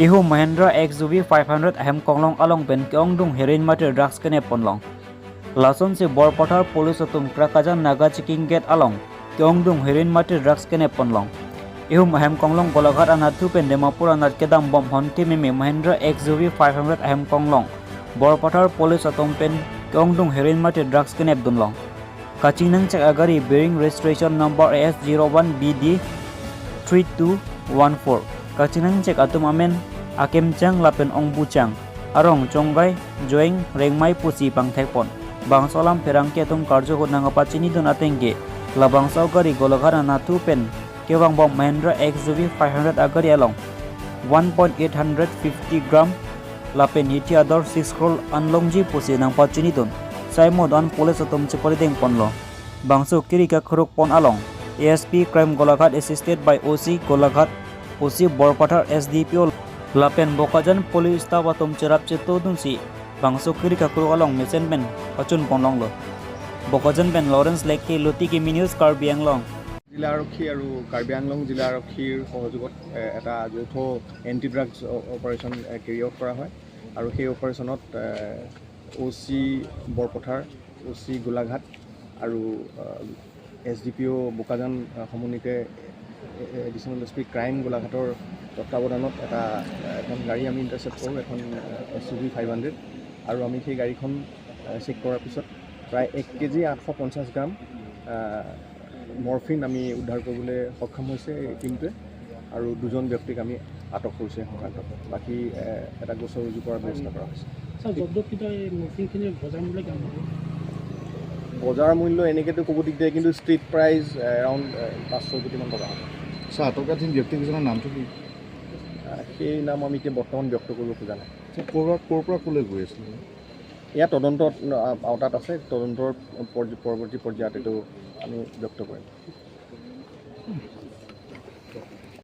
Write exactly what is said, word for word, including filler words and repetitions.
Ehu Mahindra X U V five hundred ahem konglong along pen ke-ongdung heroin mate drugs kenep ponlong. Lasonsi Borpathar police atum Krakajan Naga checking gate along ke-ongdung heroin mate drugs kenep ponlong. Ehu ahem konglong Golaghat anatthu pen Dimapur anat kedam bom honke meme Mahindra X U V five hundred ahem konglong Borpathar police atum pen ke-ongdung heroin mate drugs kenep dunlong. Kachingnangchek agari bearing registration number A S zero one B D three two one four. Kachingnangchek atum amen Akemchang lapen Ongbuchang, arong Chonggai, Joeng, Rengmai pusi pangthekpon. Bangso alam pherangke atum karju ahut nangpachinidun atengke, labangso agari Golaghat anatthu pen kevangbom Mahindra X U V five hundred agari along one point eight hundred fifty gram lapen hithi ador six crore anlongji pusi nangpachinidun. Saimo don police atum chepari dengponlo. Bangso kiri kakruk pon along A S P Crime Golaghat assisted by O C Golaghat, O C Borpathar, S D P O lapen Bokajan police staff atum cherap chetodunsi bangso kiri kakruk along mesen pen pachun ponlonglo. Bokajan pen Lawrence Lekke, Lotiki News, Karbi Anglong. জিলা আৰক্ষী আৰু কাৰ্বি আংলং জিলা আৰক্ষীৰ সহযোগত এ, এটা যৌথ anti drugs অ- অপাৰেশ্যন এ, carry out কৰা হয় আৰু সেই অপাৰেশ্যনত অ' চি বৰপথাৰ, অ' চি গোলাঘাট আৰু এছ ডি পি অ' বোকাজান আ, সমন্বিতে এ- এ- এডিশ্যনেল এছ পি ক্ৰাইম গোলাঘাটৰ তত্বাৱধানত এটা এখন গাড়ী আমি ইণ্টাৰচেপ্ট কৰোঁ, এখন S U V five hundred. আৰু আমি সেই গাড়ীখন আ, চেক কৰাৰ পিছত প্ৰায় এক কেজি আঠশ পঞ্চাছ গ্ৰাম আ, মৰফিন আমি উদ্ধাৰ কৰিবলৈ সক্ষম হৈছে এই টিমটোৱে আৰু দুজন ব্যক্তিক আমি আটক কৰিছে এই সংক্ৰান্তত। বাকী এ, এটা গোচৰ ৰুজু কৰাৰ ব্যৱস্থা কৰা হৈছে। ছাৰ, জব্দ কিবা এই মৰফিনখিনি বজাৰ মূল্য কিমান হ'ব? বজাৰ মূল্য এনেকেতো ক'ব দিগদাৰ, কিন্তু ষ্ট্ৰীট প্ৰাইচ এৰাউণ্ড পাঁচ ছয় কোটিমান টকা হ'ব। ছাৰ, আটকাধীন ব্যক্তিকেইজনৰ নামটো কি? আ, সেই নাম আমি এতিয়া বৰ্তমান ব্যক্ত কৰিব খোজা নাই। ছাৰ, ক'ৰ পৰা, ক'ৰ পৰা ক'লৈ গৈ আছিলে? এয়া তদন্ত আ, আওতাত আছে, তদন্তৰ পৰ্য- পৰৱৰ্তী পৰ্যায়ত এইটো আমি ব্যক্ত কৰিম।